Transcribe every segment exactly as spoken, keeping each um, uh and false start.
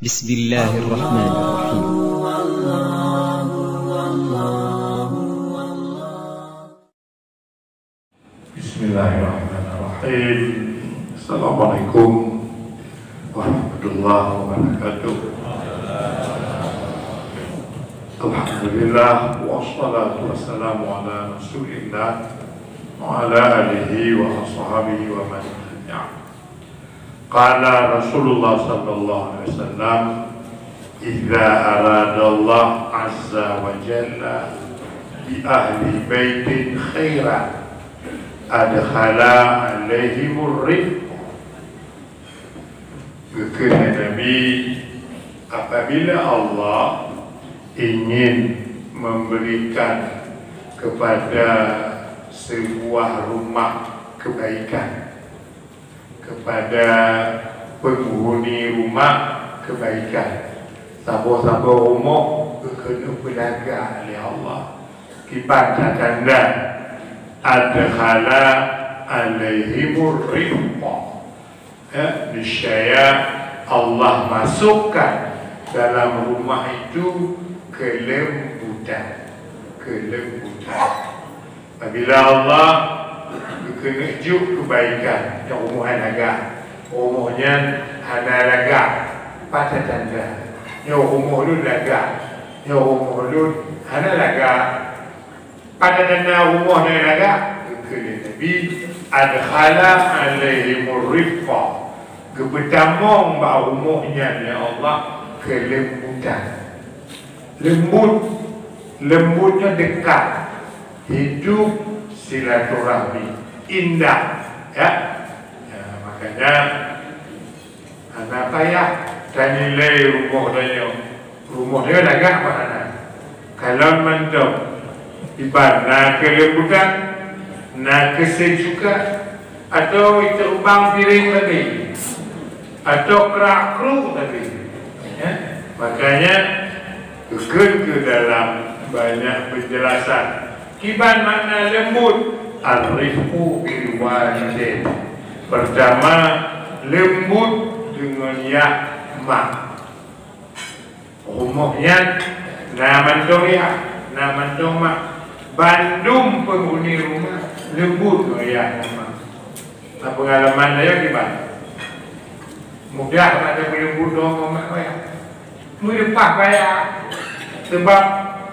Bismillahirrahmanirrahim. Bismillahirrahmanirrahim. Assalamualaikum warahmatullahi wabarakatuh. Alhamdulillah, wassalatu wassalamu ala Rasulillah wa ala alihi wa ashabihi wa man tabi'ah. Qala Rasulullah sallallahu alaihi wasallam, "Idza aradallah azza wa jalla bi ahli baitin khairan, adkhala alaihimur rifq." Geukheun Nabi, apabila Allah ingin memberikan kepada sebuah rumah kebaikan, kepada penghuni rumah kebaikan, saboh-saboh rumoh geukeuneuk peulagak lé Allah. Kiban tanda, adkhala alaihimur rifq. Ya, niscaya Allah masukkan dalam rumah itu kelembutan. Kelembutan. Apabila Allah geukeuneuk jok kebaikan, nyang rumoh nyan lagak, rumoh nyan hana lagak, pat tanda. Nyoe rumoh lôn lagak, nyoe rumoh lôn hana lagak. Pat tanda rumoh nyan lagak, geukheun lé Nabi, adkhala alaihimur rifq. Geupeutamong bak rumoh nyan lé Allah keulembutan. Lembut, lembut nyoe dekat, hidup, silaturahmi, indah, ya. Ya, makanya hana payah tanilai rumoh tanyoe. Rumoh tanyoe lagak meuhana. Kalon mantong, iban na keulembutan, na keusejukan, atau teubang piréng tadi, atau krak-kruk tadi. Ya? Makanya, geukheun keu dalam banyak penjelasan, kiban makna lembut, ar-rifqu bil walidain. Pertama, lembut deungon yah mak. Rumoh nyan na mantong yah, na mantong mak. Bandum penghuni rumah lembut ngon yah ngon mak. Na peungalaman tanyoe kiban? Mudah bak tapeulembut droe ngon mak ngon yah. Meuleupah baya. Sabab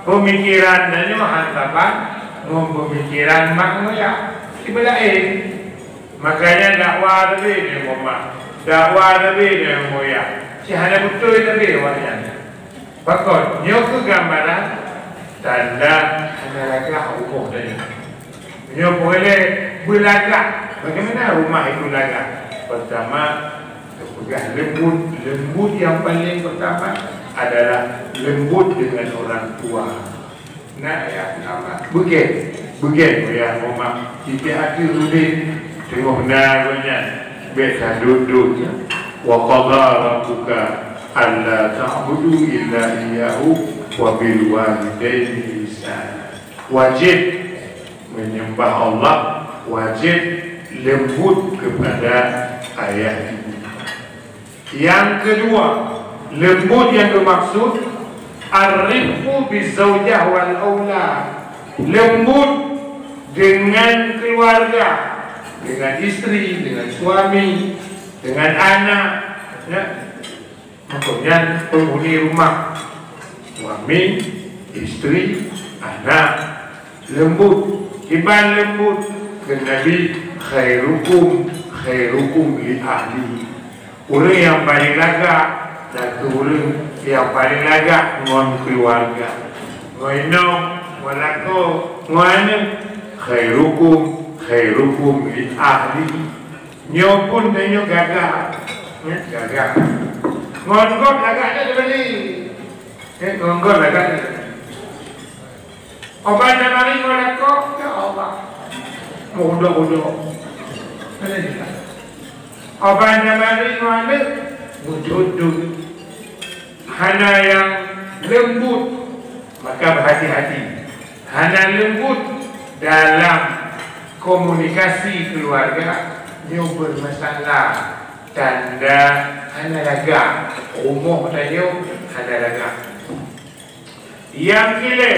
peumikiran tanyoe han saban ngon peumikiran mak ngon yah. Sibeulah laén. Makanya dakwa teubi ngon mak, dakwa teubi ngon yah. Ci hana beutôi teubi awaknyan. Pakon? Nyoe keuh gambaran tanda hana lagak rumoh tanyoe. Nyoe peureulée beulagak. Bagaimana rumah itu lagak? Pertama, geupeugah lembut. Lembut yang paling pertama adalah lembut dengan orang tua. Nah, ya, nama. Beugen, beugen, ya, Muhammad. Tieb-tieb ateueh udeb, teungoh na gobnyan, bék saduek-duek, ya. Wa qadha rabbuka alla ta'budu illa iyyahu wa bil walidaini ihsana. Wajib menyembah Allah, wajib lembut kepada ayah ibu. Yang kedua, lembut yang bermaksud ar-rifqu bizaujah wal aulad. Lembut dengan keluarga, dengan istri, dengan suami, dengan anak. Ya. Maksudnya penghuni rumah, suami, istri, anak. Lembut, kiban lembut, kheun Nabi, "Khairukum, khairukum li ahlihi." Ureuëng nyang paleng lagak, na kheueh ureuëng nyang paleng lagak ngon keuluwarga. Ngon inong, ngon lakoe, ngon aneuk. "Khairukum, khairukum li ahlihi." Nyoe pun tanyoe gagak. Ya, gagak. Ngon gob lagak that teubeli. Eh, ngon gob lagak that teubeli. Oban tabari ngon lakoe, ya Allah. Meuudok-udok. Oban tabari ngon aneuk, meujot-jot. Hana nyang leumbut, maka beuhati-hati. Hana leumbut dalam komunikasi keuluwarga, nyoe beumasalah. Tanda hana lagak. Rumoh tanyoe hana lagak. Nyang keulhèe,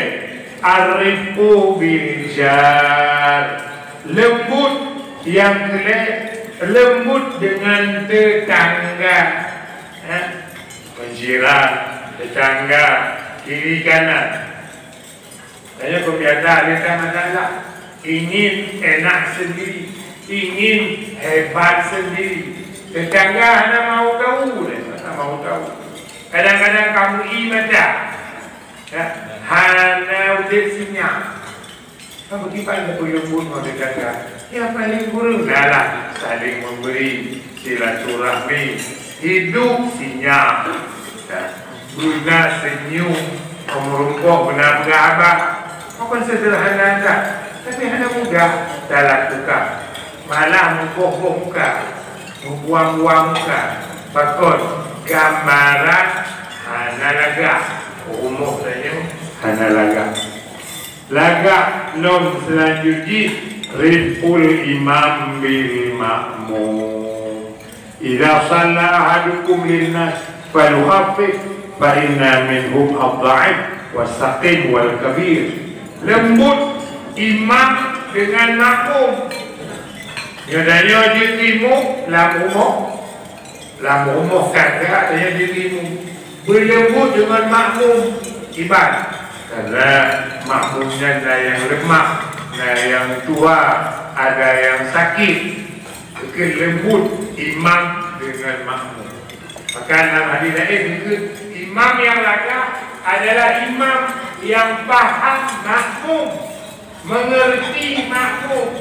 ar-rifqu bil jar. Leumbut. Nyang keulhèe, leumbut deungon teutangga. Ha? Jiran, teutangga, kiri kanan. Tanyoe peubiasa lé ka masalah. Ingin enak sendiri, ingin hebat sendiri. Teutangga hana mau tahu deh, hana mau tahu. Kadang-kadang kamoe i mata. Ya, hana udeb sinyal. Kan beukiban lé peuleumbut ngon teutangga. Ya, paling kureueng adalah saling memberi, silaturahmi, hidup sinyal. Ya, beuna senyum, meureumpok, beuna peugah haba. Pakon sederhana that, tapi hana mudah talakukan. Malah meuboh-boh muka, meubuang-buang muka. Pakon? Gambaran hana lagak. Rumoh tanyoe hana lagak. Lagak lom seulanjut jih, rifqul imam bil ma'mum. Idza shalla ahadukum linnas falyukhaffif, fa inna minhum ad-dha'if was-saqim wal kabir. Leumbut imam deungon makmum. Nyoe tanyoe jeuet imum lam rumoh, lam rumoh tangga tanyoe jeuet imum. Beuleumbut deungon makmum. Kiban? Karena makmum nyan na nyang leumah, na nyang tuha, ada nyang sakét. Keu leumbut imam deungon makmum. Maka lam hadis laén dikheun, imam nyang lagak adalah imam nyang paham makmum, mengerti makmum.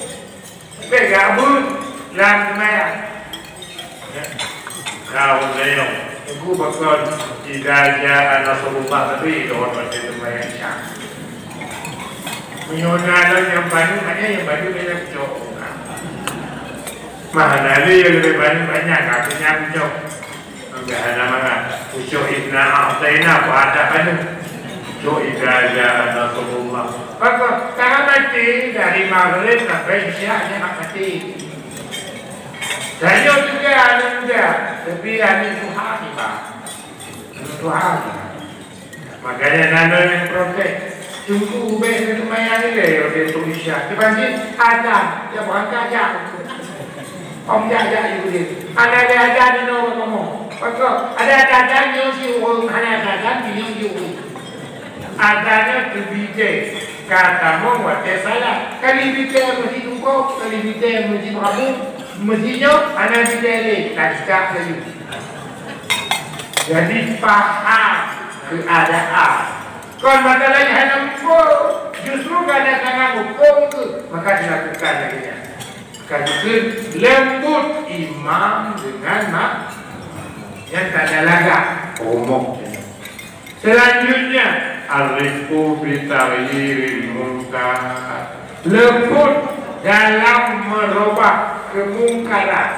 Bèk gabut lam seumayang. Nah, ulôn tanyong, teungku pakon idza jaa nasrullah tadi lôn baca seumayang Isya. Meunyoe na lôn nyang bandum, maknanya nyang bandum hana kucok. Mah na lé nyang leubeh bandum banyak, ka kunyang kucok. Maka hana mangat. Kucok inna a'taina, kucok idza jaa nasrullah. Pakon, ka maté dari Maghrib sampai Isya, nyan hak maté. Tanyoe juga aneuk muda, tapi aneuk tuha ni, Pak. Aneuk tuha ni. Makanya nana yang protes. Tunggu ubek ni seumayang ilèe, dia tu Isya. Dia pasti ada, dia berangkat aja. Om jak-jak ibu dia. Ada, ada, ada di nomor kamu. Pakon, ada, ada, ada, nyoe si ureueng, ada, ada, ada, nyoe si ureueng. Adanya teubitèe, ka tamong watèe salat. Kali bitèe meusi tungkôk, kali bitèe meusi mabuk, meusi nyoe hana bitèe lé, ka cicak laju. Jadi, paham keuadaan. Kon mata laén hana muphom, justru kadang-kadang muphom keu, maka dilakukan lagèe nyan. Ka dikheun leumbut imam deungon mak-, nyang ka lagak rumoh. Selanjutnya, ar-rifqu fi taghyiril munkar. Leumbut dalam meurubah keumungkaran.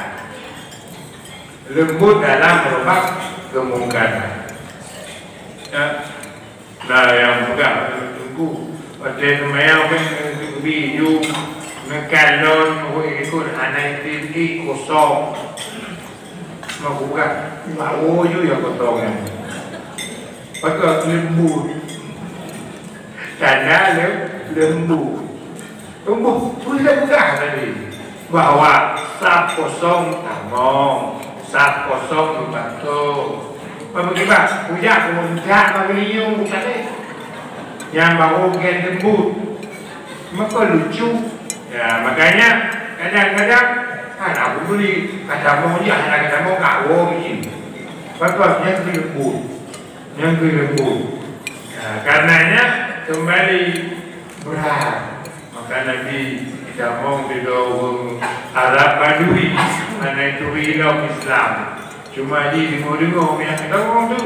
Leumbut dalam meurubah keumungkaran. Ya. Nah, nyang peugah teungku, watèe seumayang pih neubi ju neukalon, woi, ikot hana item, kosong. Meupeugah, baro ju nyang kosong nyan. Pakon leumbut. Tanda leu-, leumbut. Tumbuh, peue lôn peugah tadi, bahwa saf kosong tamong, saf kosong meubantu. Peue meukiban, kujak keumeunjak bak geulinyueng bukan eh. Nyang baru gen leumbut. Meuko lucu. Ya, makanya kadang-kadang hana peubuli, ka tamong je, hana ka tamong, ka woe geucit. Beutôi, nyan keuh leumbut. Nyan keuh leumbut. Ya, karenanya kembali berat. Maka Nabi jitamong di ureueng Arab Badui, hana turi lom Islam. Cuma jideungoe-deungoe nyang jitamong tu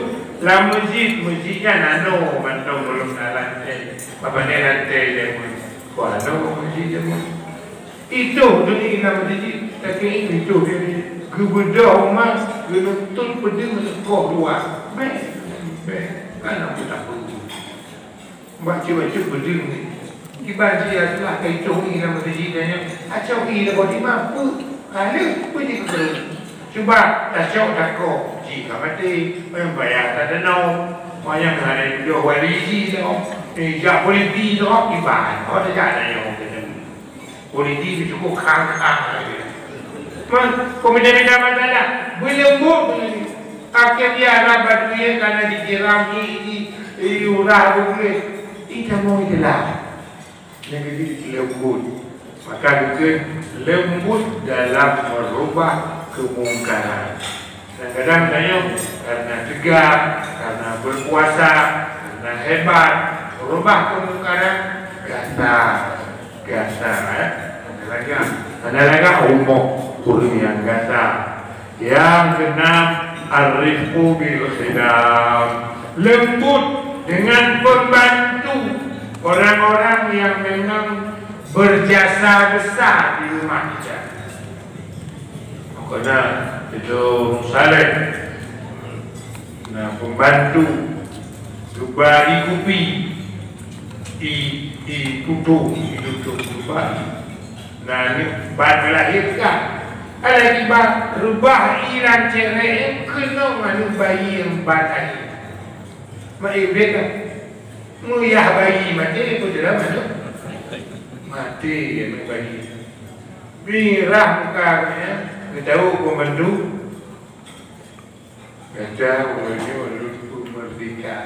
lam meuseujid, meuseujid nyan anoe mantong, gohlom na lantée. Babah nyan lantée ilée meuseujid. Kok anoe meuseujid ilée meuseujid? Itoh teungoh lam meuseujid, tapi itoh dia ni geubeudôh umat, geuneutôt peudeueng seukoh dua. Bèk, bèk, hana peue-peue. Bacut-bacut peudeueng ni. Kiban jih adalah ka itoh ié lam meuseujid nyan, asoe ié lam boh dimah, peue? Haleue, peue jih keu Cuba tacok takok, ji ka maté, eh, payah tadeunoe, payah hana tujoh wali ji teuh, eh, jak polisi teuh, kiban, oh, tajak nyoe keuneuk. Polisi meucukôp khang-khang lagèe nyan. Man, peumita-mita masalah, beuleumbot lagèe nyan. Akhé dia rab batu nyan kana disiram i, i, i urah beugulé. I tamong i teulah. Nyang keudua leumbot. Maka geukheun leumbot dalam meurubah keumungkaran. Kadang-kadang tanyoe karena teuga, karena berkuasa, karena hebat, meurubah keumungkaran, gata, gata, eh. Hana lagak, hana lagak rumoh ureueng nyang gata. Nyang keenam, ar-rifqu bil khidam. Leumbut dengan pembantu orang-orang yang memang berjasa besar di rumah kita. Makanya itu saleh. Nah, pembantu, geuba i kupi, i, i tutong, i tutong geuba i. Nah, nyoe ban melahirkan. Ada tiba reubah i lam cewek, keunong aneuk bayi nyang ban lahé. Mak iblih kan? Meuyah bayi maté, peue dalam aneuk? Maté aneuk bayi. Mirah muka geuhnyan, geutawök pembantu. Gata uroe nyoe lôn peumeurdeka.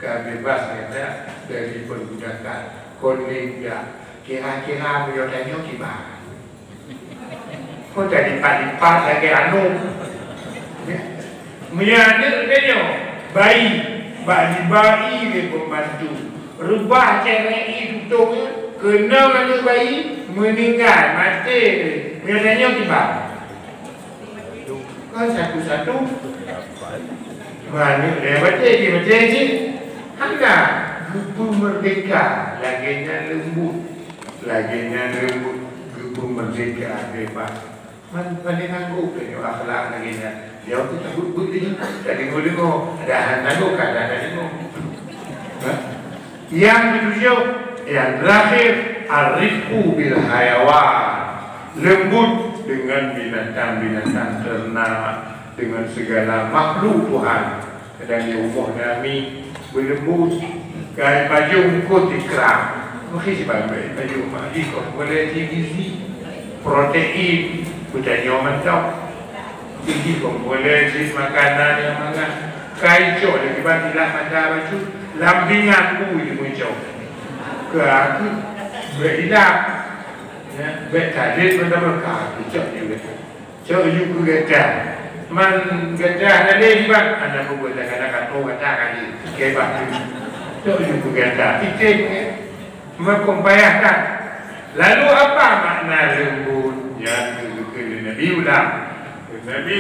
Ka beubaih gata dari perbudakan. Kon lé budak. Kira-kira meunyoe tanyoe kiban? Kon talipat-lipat lagèe aneuëk. Ya. Meunyoe aneuëk tanyoe, bayi, bak jiba i lé pembantu. Reubah cewek i tutong, keunong aneuëk bayi, meuninggai, maté. Meunyoe tanyoe kiban? Kan satu-satu. Manyuek lewat je, dia macam je. Hana geupeumeurdeka lagèe nyan leumbut. Lagèe nyan leumbut, geupeumeurdeka bebas. Man, pandai nanggroe tanyoe akhlak lagèe nyan. Dia tu tak buet-buet lagi. Tak deungoe-deungoe. Ada hana nanggroe, kan ada deungoe. Ha? Yang ketujuh, yang terakhir, ar-rifqu bil hayawan. Lembut dengan binatang-binatang ternak, dengan segala makhluk Tuhan. Kadang di rumoh nami beulembut, kai pajong kot ikram. Mungkin sebab pajong mak ikram boleh tinggi protein, bukan nyoman tau. Tinggi pun boleh jih makanan nyang mangat. Kai cok lé kiban ilah mata bacut, lam pingan bu jih meucok. Keu aku, bèk ilah. Ya, bèk kadet mata berkah, cok jih. Cok jih keu gata. Man gata na lé kiban, hana peubuet, kadang-kadang ka toh gata ka jih. Kebah jih. Cok jih keu gata. Item, ya. Meukeumbayahkan. Lalu apa makna lembut? Nyan geukheun lé Nabi ulang. Nabi,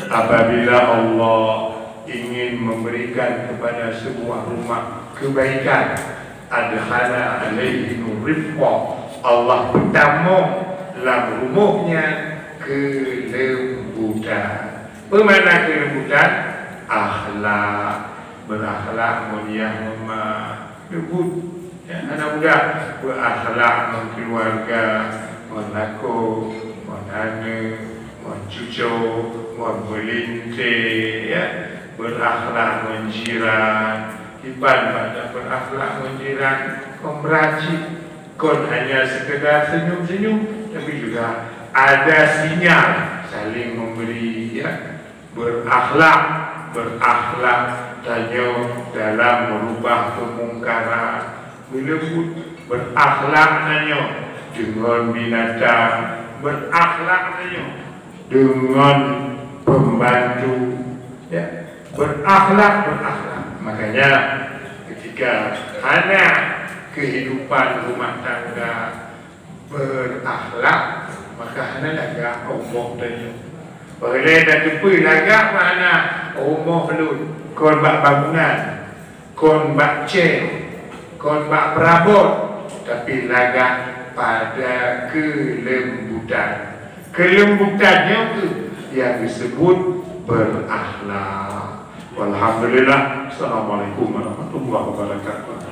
apabila Allah ingin memberikan kepada sebuah rumah kebaikan, adkhala alaihim rifqa, Allah peutamong lam rumoh nyan keulembutan. Peue makna keulembutan? Akhlak, berakhlak ngon yah ngon ma. Lembut. Ya, aneuk muda, berakhlak ngon keluarga, ngon lakoe, ngon aneuk, ngon cuco, ngon meulintèe, ya. Berakhlak ngon jiran. Kiban bak berakhlak ngon jiran, kon brat cit, kon hanya sekedar senyum-senyum, tapi juga ada sinyal saling memberi, ya. Berakhlak, berakhlak tanyoe dalam meurubah keumungkaran. Meulembut, berakhlak tanyoe deungon binatang, berakhlak tanyoe deungon pembantu, ya. Berakhlak, berakhlak. Makanya, ketika hana kehidupan rumah tangga, berakhlak, maka hana lagak rumoh tanyoe. Peureulèe tateupeue lagak makna rumoh lôn, kon bak bangunan, kon bak cèng, kon bak peurabot, tapi lagak pada keulembutan. Keulembutan nyoe kheueh nyang disebut berakhlak. Walhamdulillah. Assalamualaikum warahmatullahi wabarakatuh.